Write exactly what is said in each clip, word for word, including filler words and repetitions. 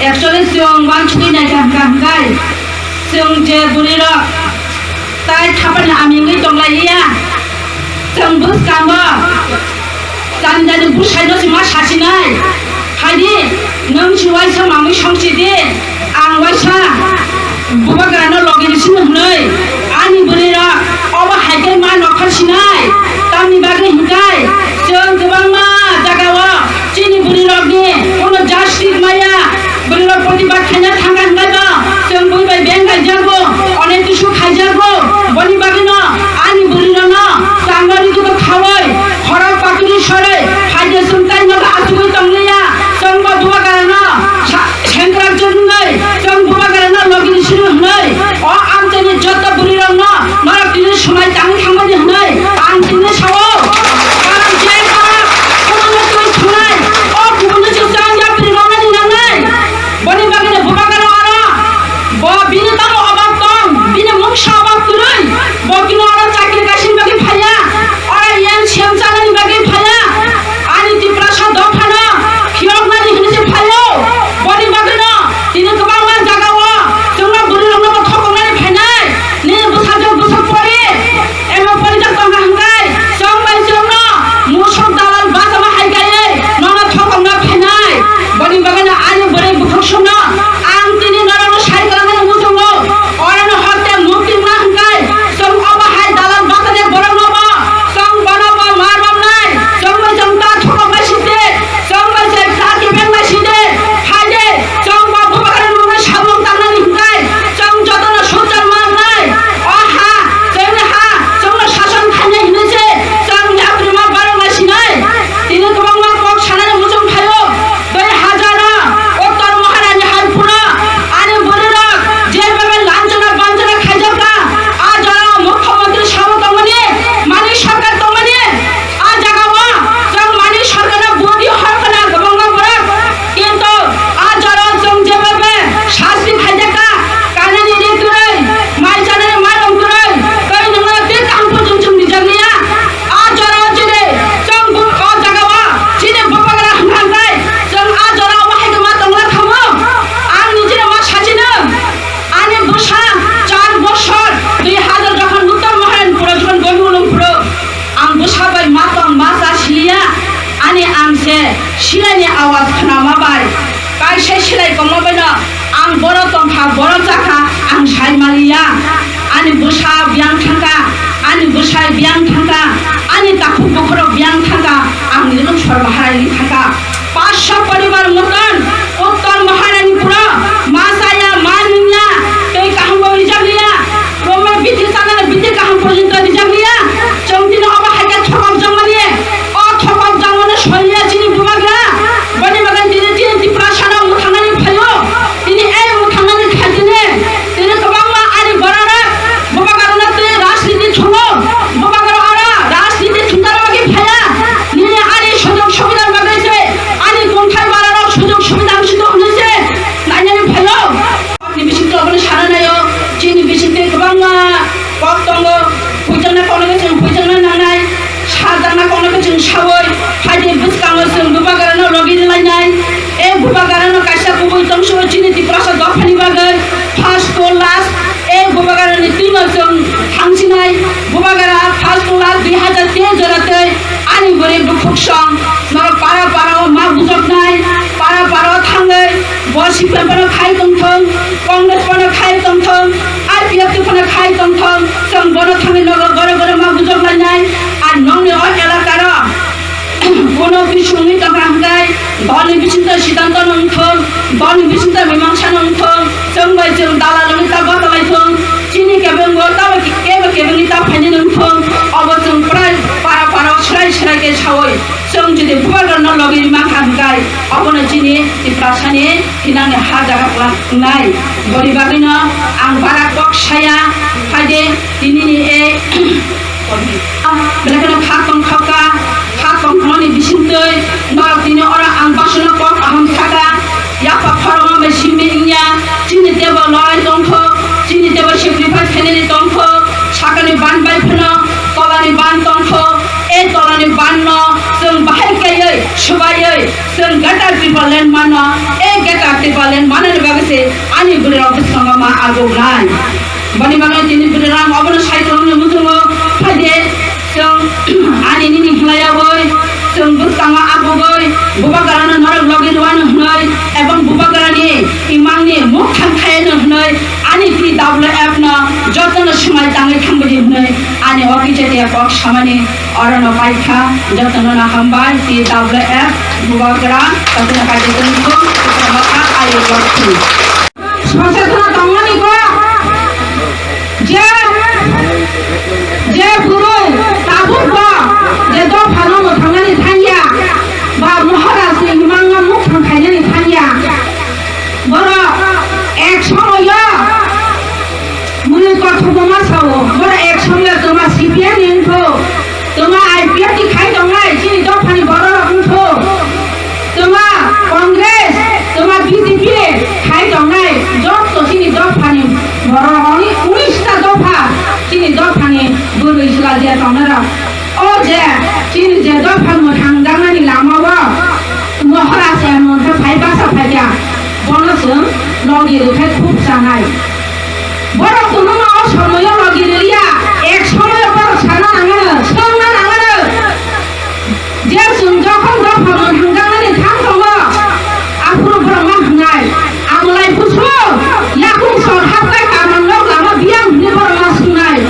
Actually, chwng uansugwi naikha hwnkha hwnkhe, chwng je bwrwirok tai thapani amingwi tonglai liya, chwng bwskango jani jani bwsaino se ma sasinai, haidi nwng se uaisa mamwi songsi di, ang uaisa bubagrano logi rwsino hwnwi ani bwrwirok obo hai khe ma nokha sinai, tamni bagwi hwnkhe chwng kwbangma jagao chini bwrwirokni kono justice maya, bwrwirok protibad khaina thangkha hwnkhe no chwng bui bai beng kaijago, onek kisu khaijago, boni bagwino ani bwrwirokno changari kotor khaui khorok patwi sorwi phaidi chwng tai nogo achugwi tongliya, chwngbo bubagrano sa-, sengkrak jwngnai, chwng bubagrano logi rwsino hwnwi, o amchaini joto bwrwirokno norok tini swmai tangwi thangmani hwnwi ang tini sao. Karon je norok khorokno twi thungnai, o kubunno se chwng yapri rwnani nangnai. Boni bagwino bubagrano aro bo bini tamo obak tong, bini mungsa obak kwrwi, bo kino aro chakri kaisini bagwi phaiya, oro yen siyam chanani bagwi phaiya. Ani Tiprasa dophano phiyoknani hwnwi se phaio. Boni bagwino tini kwbangma jagao chwngno bwrwirokno bo thokoknani phainai. Nini bwsajwk bwswk pori, emo porijak tongkha hwnkhe chwng bai chwngno musuk dalal bachama hai kaiwi nono thokokna phainai. Boni bagwino ani bwrwi bukhuk songno ang tini norokno sai kwlangmani muchungo. Oroni horte mukti wngna hwnkhe chwng obo hai dalal bachani borokno bo chwng bono bo ma romnai, chwng bai chwng ta thokoknai site, chwng bai chwng ta kebeng nai site, hai de chwng bo bubagrani mungwi samung tangnani hwnkhe chwng jotono sochar mangnai. O ha, chwngni ha, chwngno sason khainai hinwi se chwng yaprima baroknai sinai. Tini kwbangma kok sanani muchung phaio. Dui hazar Uttor Maharani hai phuru ani bwrwirok jebabe lanchana banchana khaijakha, a jorao mukhyamantri sabo tongmani, Manik Sarkar tongmani, a jagao chwng Manik Sarkarno budi hor khna kwbangma borok, kintu a jorao chwng jebabe sasti khaijakha, kanani ri kwrwi, mai chanani mairung kwrwi, tei nwngno tei kaham phunjung chwng rijak liya. A jora o chini chwng bu-, o jaga o chini bubagra hwnkhai, chwng a jora o bahai khe ma tongla thango. Ang nijino ma sachino, ani bwsa char bosor dui hazar jokhon Uttor Maharanipuro jokhon gomi ulung phuru, ang bwsa bai ma tong ma cha siliya, ani ang se silani awaz khnama bai. Kaisa silai kongma baino ang boro tongkha, boro chakha, ang sai maliya. Ani bwsa biyang thangkha, ani bwsai biyang thangkha, ani takhuk bokhorok biyang thangkha, ang nini sorba haraini thangkha. Paanch sho poribar moton Uttor Maharanipuro ma chaya, ma nungya, tei kaham bo rijak liya. Romno bithi chanani bithi kaham porjonto rijak liya. Chwng tini obo hai khe thokok jakmani. O thokok jakmano soi liya chini bubagra. Boni bagwi tini chini Tiprasano mwthangnani phaio. Tini ei mwthangnani khaitini. Tini kwbangma ani bororok bubagrano twi rajniti thungo. Bubagra oro rajniti thwngna bagwi phaiya. Nini ani sujog subidar bagwi se C P M phano khai tongthong, Congress phano khai tongthong, I P F T phano khai tongthong, chwng bono thangwi nogo gore gore ma bujok lainai. Ar nongni o elakaro kuno bisingni tongkha hwnkhe, dolni bisingtwi siddhanto no wngthong, dolni bisingtwi mimangsa no wngthong, chwng bai chwng dalalni ta bata laithong, chini kebo wngbo tabo kebo keboni ta phainani wngthong, obo chwng prai para para swrai swrai khe saui. Chwng jodi bubagrano logi rima kha hwnkhe, obono chini Tiprasani thinangni ha jaga kwlak wngnai. Boni bagwino ang bara kok saya, phaide tinini e belai kheno kha tongthokha, kha tongthokni bisingtwi norok tini oro ang basino kok kaham sakha. Yapha khorokma bai simi wngya, chini tebo lorai tongthok, chini tebo sacrifice khainani tongthok, sakani ban bai phano tolani ban tongthok, e tolani ban no chwng bahai kaiwi swbaiwi chwng Greater Tipraland mano, e Greater Tipraland manani bagwi se ani bwrwirok bwskango ma arwknai. Boni bagwi tini bwrwirok obono sai tongmani muchungo phaide. Chwng ani nini hwnlayagwi, chwng bwskango abugwi, bubagrano norok logi rwano hwnwi, ebong bubagrani imangni mukthang khayano hwnwi, ani T W F no jotono swmai tangwi thangbaidi hwnwi ani o kichatiya kok samani orono paikha. Jotono no hambai T W F bubagra, jotono paikha tongthok, jotono kha ayo kok thung. Sosetno tongmani kok je, je bwrwi tabuk bo je dophano mwthangnani thangya ba Maharajni imangno mukthang khainani thangya, borok ek somoyo mwnwi kothoma ma sao, borok ek somoyo twma C P M ni wngkho. Twma I P F T khai tongnai chini dophani bororok wngkho, twma Congress, twma B J P khai tongnai joto chini dophani bororok, oni unis ta dopha chini dophani bwrwi chwla je tongnairok. O je chini je dopha mwthang jaknani lamao Maharaj emon khe phai basa phaikha, bono chwng logi rwkhe khub chanai. Borok kwbangma o somoyo logi rwliya, ek somoyo borok sana nangano, swngna nangano. Je chwng jokhon jokhon mwthangjaknani thang tongo, aphuru borok ma hwnai, "Ang lai busu, yakung sor hapkai kamang nok lama biyang," hwnwi borok ma swngnai.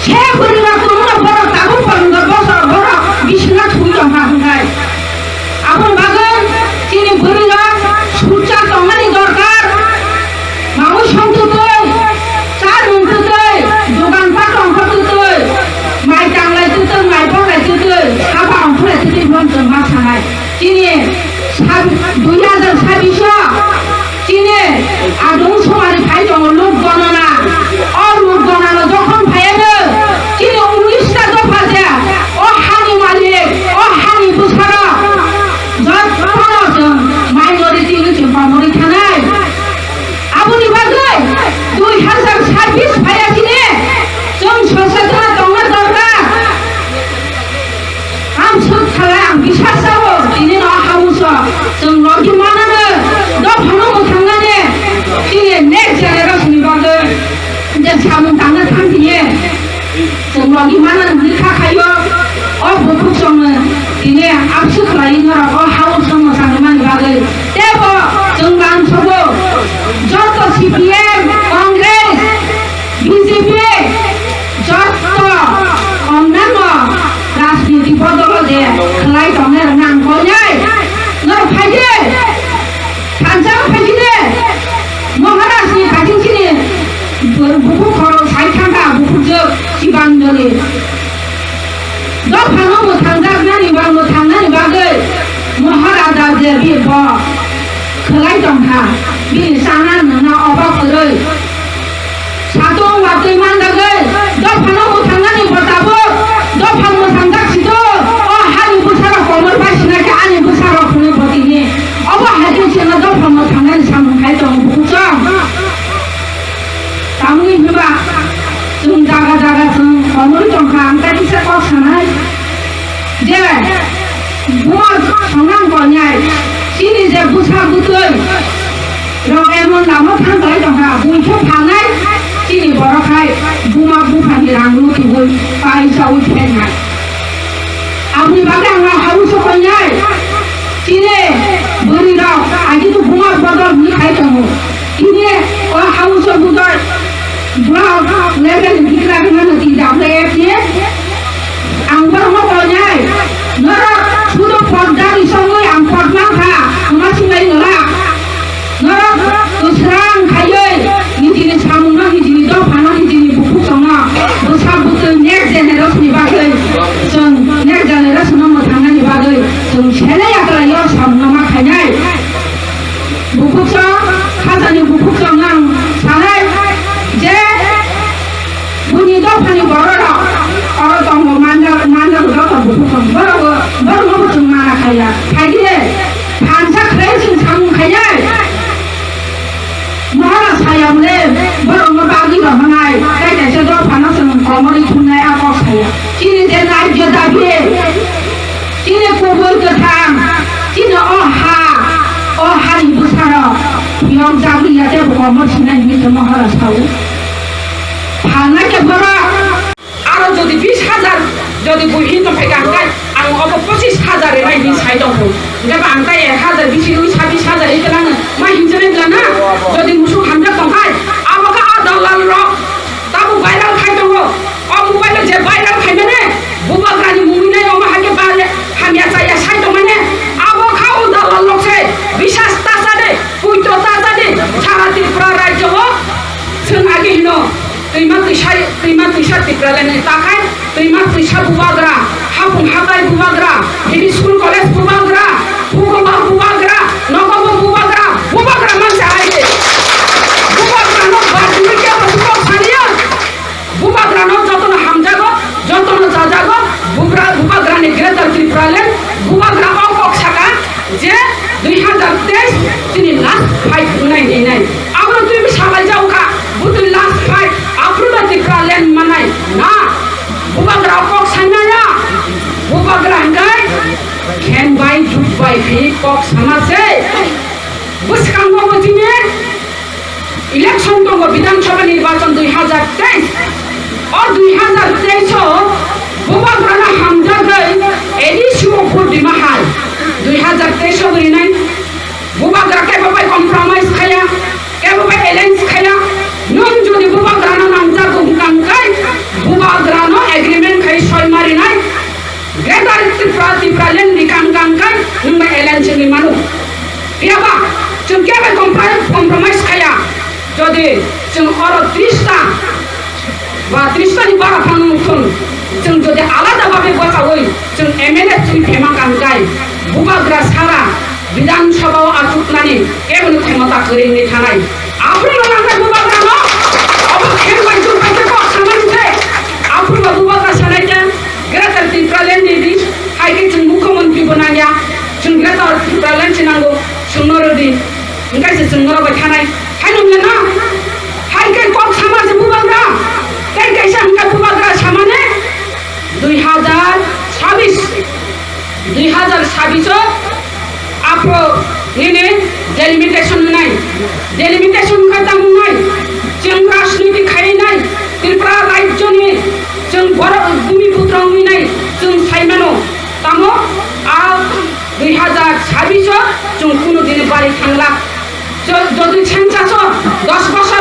Se bwrwi rok kwbangma borok tabuk pondro bosor borok bisingo thwi tongkha hwnkhai. Aboni bagwi chini bwrwi rok sucha tongmani dorkar. Mamui song twtwi, cha nwng twtwi, dogan pat ongkhor twtwi, mai tanglai twtwi, mai bonlai twtwi, haba ongkhorlai twtwi, bono chwng ma sanai. Chini sab-, dui hajar sabbish o chini adung somari phai tongo lok gonona. O lok gonona jokhon phaiano chini unis ta dopha je o hani malik, o hani bwsarok jotono chwng minority ni chwng pamori thanai. Aboni bagwi dui hajar sabbish phaiya chini chwng sosetona tongna dorkar. Ang sut khala ang bisas sao tini no house o chwng logi manano dophano mwthangnani chini next generation ni bagwi je samung tangna thang tini. Chwng logi mana hwnwi kha khaio, o bukhuk chwngno tini absu khlaiwi norok o house no mwchangmani bagwi. Teibo chwng lamsogo joto C P M, Congress, B J P, joto onnanno rajniti bodolo je khlai tongnai rokno ang koinai. Norok phaidi. Thansa phaikhe de, Maharaj ni khating sini bu-, bukhuk khoro sai thangkha, bukhukjwk Sibanjali. Dophano mwthangjaknani ba mwthangnani bagwi Maharaja je bi bo khwlai tongkha, bini chana nwngna obak kwrwi. Satung watwi mandagwi dophano mwthangnani bo tabuk dopha mwthangjak sito. O hani bwsarok komor bai sinai khe ani bwsarok hwnwi bo tini obo hai khe chwngno dopha mwthangnani samung khai tongo bukuchwng. Tamni hwnba chwng jaga jaga chwng komorwi tongkha, ang tei kisa kok sanai. Je buma songnang konyai, chini je bwsa bwtwi rok emon lama thang klai tongkha, buikhe phalnai chini borok hai buma buphani rang lutugwi pai chaui phenai. Aboni bagwi ang house o konyai, chini bwrwi rok agi tu buma bodol ni khai O house o budai block level ni hikra hwnmano T W F ni. Ang borokno tongnai. Norok sudo podda ni songwi ang pod mankha, wngma swngwi nwla. Norok kwsrang khaiwi nijini samungno, nijini dophano, nijini bukhuk songno bwsa bwtwi next generation ni bagwi, chwng next generation no mwthangnani bagwi chwng seleng yatraio samungno ma khainai. Bukhuksa, khajani bukhuksa ang sanai je buini dophani bororok oro tongo manjak, manjak joto bukhuksa. Borok, borokno bo chwng mana khaiya. Khaidi, thansa khlai chwng samung khainai. Mohora sayamle borokno bagwi rohornai. Tei kaisa dophano chwng komorwi thumnai a kok saya. Chini je rajyo dabi. Chini kubui kwthang, chini o ha, o hani bwsarok phiyok jagwi ya tei bo komor sinai hinwi tongma hora sao. Phalna khe borok. Aro jodi bis hajar jodi bui hin tongphai kha hwnkhe ang obo pochis hajar rinai hinwi sai tongkhu. Hwnkhe ba ang tai ek hajar bisi rwi sabis hajar ri kwlangno ma hinjinai bwla na? Jodi musuk hamjak tongkhai abo khe a dalal rok. Tabuk viral khai tongo. O mobile o je viral khai mane, bubagrani mungwi nai omo hai khe ba le hamya chaya sai tong mane, abo kha o dalal lok se, bisas ta cha de, puito ta cha de, sara Tripura rajyo o chwng age hino, twima twisa, twima twisa Tipraland ni ta khai, twima twisa bubagra, hapung hatai bubagra, hini school college bubagra, hukumo bubagra, nogomo bubagra, bubagra mansa hai de. Bubagra no ba dumi kya ba bubagra saniya. Bubagrano jotono hamjago, jotono chajago, bubra-, bubagrani Greater Tipraland, bubagra o kok saka je dui hazar teis chini last fight wngnai hinwi. Abono twi bwsa laijak kha, bwtwi last fight, aphuru no Tipraland manai na. Bubagra o kok saimaya, bubagra hwnkhe khen bai, jut bai phi kok sama se. Bwskango bo chini Election tongo Bidhan Sabha nirbachon dui hazar teis. O dui hazar teis o bubagrano hamjagwi A D C o vote rima hai. Dui hazar teis o rinai bubagra kebo bai compromise khaya, kebo bai alliance khaya. Nwng jodi bubagrano nangjago hwnkha hwnkhe bubagrano agreement khai soi ma rinai. Greater Tripura, Tipraland ni kan kan kai nwng bai alliance ni manu. Phiya ba, chwng khe bai compri-, compromise khaya. Jodi chwng oro tris ta ba tris ta ni bara phang thung, chwng jodi alada babe bachawi, chwng M L A chwng thema kan kai, bubagra sara Bidhan Sabha o achuknani keboni khomota kwrwi wngwi thanai. Aphuru no nangkha bubagrano, obo khen bai chwng bai khe kok samani se. Aphuru no bubagra sanai khe, Greater Tipraland ni di, hai khe chwng mukhyamantri bo nangya, chwng Greater Tipraland se nango, chwng no rwdi, hwnkhe se chwng norok bai thanai. Hai nung le na, hai khe kok sama se bubagra, tei kaisa hwnkhe bubagra samani dui hazar sabis. Dui hazar sabis o aphuru nini delimitation wngnai. Delimitation wngkha tamo wngnai? Chwng rajniti khainai, Tripura rajyoni chwng borok bumi putra wngwi nai chwng sai mano. Tamo a dui hazar sabis o chwng kunu dini bari thangla. Jo-, jodi census o dos bosor